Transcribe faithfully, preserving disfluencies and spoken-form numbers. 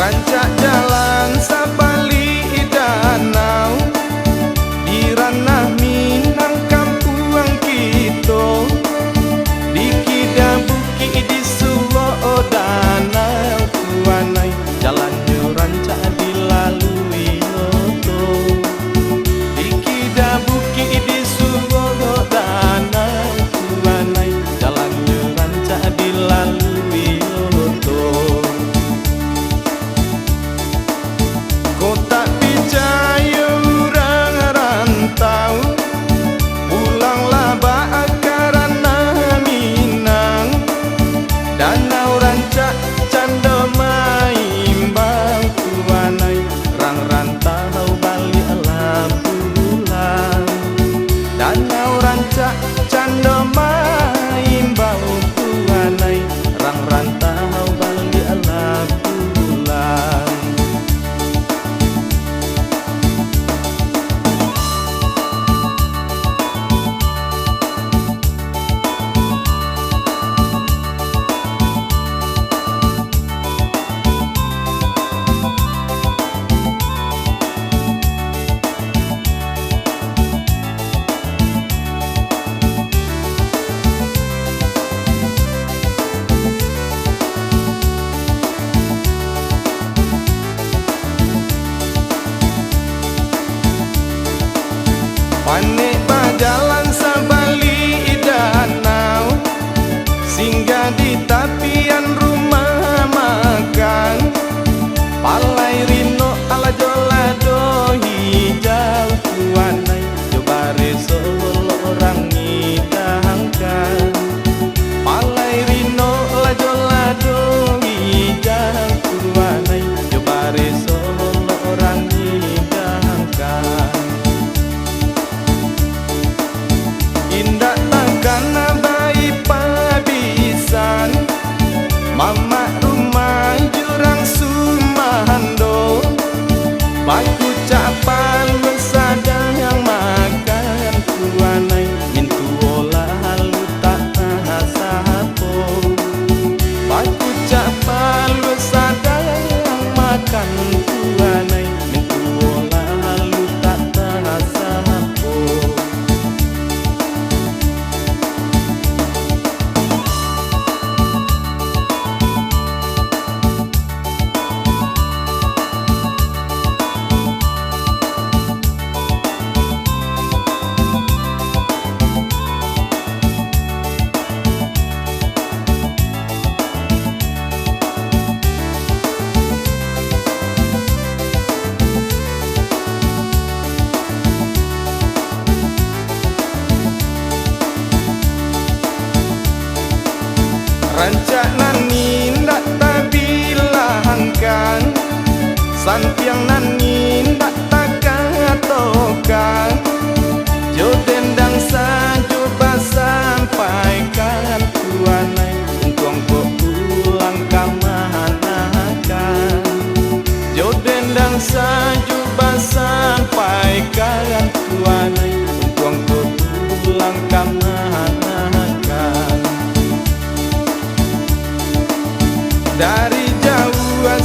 Rancak jalan sabalik danau, di ranah Minang kampuang kito, di kida bukik di suok danau, tuanai, jalannyo rancak dilalui oto. Di kida bukik di suok danau, tuanai, jalannyo rancak dilalui oto. Kok tak picayo urang rantau, pulanglah bak ka ranah Minang. Danau rancak cando maimbau, tuanai, rang rantau baliaklah pulang. Danau rancak cando maimbau, tuanai, rang rantau baliaklah pulang. Panek bajalan sabalik danau, singgah di tapian rumah makan. Palai rinok alajo lado hijau, tuanai, jo bareso urang ngidangkan. Palai rinok alajo lado hijau, tuanai, jo bareso urang ngidangkan. Indak takana bai pabisan, mamak rumah jurang sumando, bakucak paluah sadang makan, tuanai, mintuo lalu tak tasapo. Bakucak paluah sadang makan, tuanai, mintuo lalu tak tasapo. Rancak nan indak tabilangkan, sampiang nan indak takatokan, jo dendang sajo basampaikan, tuanai, untuang kok pulang kamanakan. Jo dendang sajo basampaikan, tuanai, untuang kok pulang kamanakan. Dari jauah